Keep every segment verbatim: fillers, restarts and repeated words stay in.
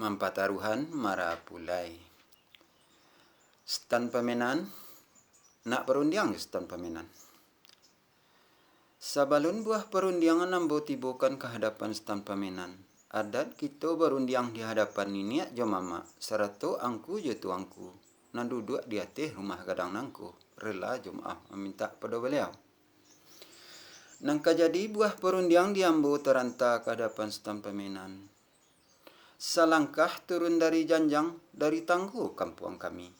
Mampataruhan marapulai. Stan pamenan, nak barundiang jo stan pamenan. Sabalun buah parundiangan ambo tibokan ka hadapan stan pamenan, adat kito barundiang di hadapan niniak jo mamak, sarato angku jo tuangku, nan duduak di ateh rumah gadang nangko, rela jo maaf mamintak pado baliau. Nan ka jadi buah parundiang di ambo taranta ka hadapan stan pamenan. Salangkah turun dari janjang, dari tanggo kampuang kami.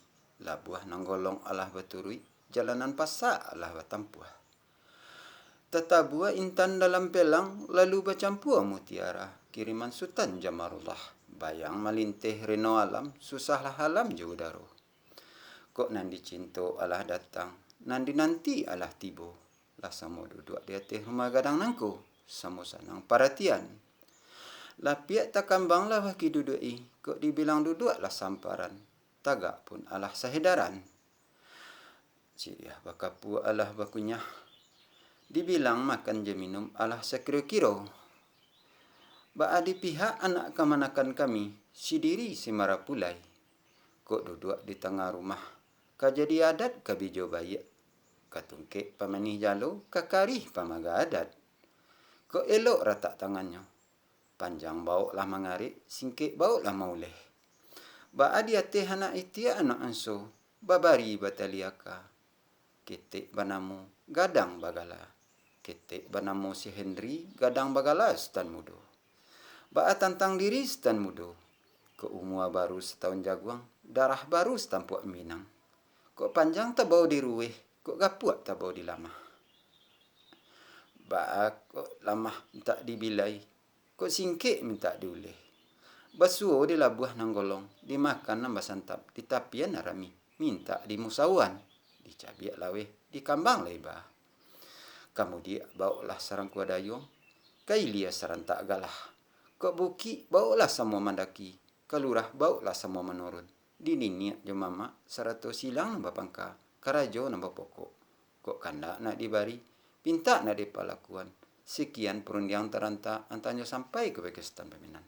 Labuah nan golong alah baturuik, jalan nan pasak alah batampuah. Tatabua intan dalam pelang, lalu bacampua mutiara, kiriman Sutan Jamarullah. Bayang malinteh reno alam, susahlah alam jo udaro. Kok nan dicinto alah datang, nan dinanti alah tibo. Lah samo duduak di ateh rumah gadang nangko, samo sanang paratian. Lapiak takambang lah baki duduak i, kok dibilang duduak lah samparan, tagak pun alah sahedaran. Siriah bakapua alah bakunyah, dibilang makan jo minum alah sakiro-kiro. Baa di pihak anak kamanakan kami, sidiri si marapulai. Kok duduak di tangah rumah, ka jadi adat ka bijo baiak, ka tungkek pamanih jalo, ka karih pamaga adat. Kok elok ratak tangannyo, panjang baok lah mangarek, singkek baok lah mauleh. Baa di ateh anak itiak anak anso, babari batali aka. Ketek banamo gadang bagala. Ketek banamo si Henry, gadang bagala Sutan Mudo. Baa tantang diri Sutan Mudo? Kok umua baru satahun jaguang, darah baru satampuak minang. Kok panjang tabao di ruweh, kok gapuak tabao di lamah. Baa kok lamah mintak dibilai, kok singkek mintak diuleh. Basuo di labuah nan golong, dimakan nan basantap, di tapian nan rami, mintak dimusauan, dicabiak laweh, dikambang lah iba. Kamudiak baoklah sarangkua dayuang, ka ilia sarantak galah. Kok bukik baoklah samua mandaki, ka lurah baoklah samua manurun. Di niniak jo mamak, sarato silang nan bapangka, karajo nan bapokok. Kok kandak nak dibari, pintak nak dipalakuan. Sakian parundiang taranta, antanyo sampai ka bakeh Sutan pamenan.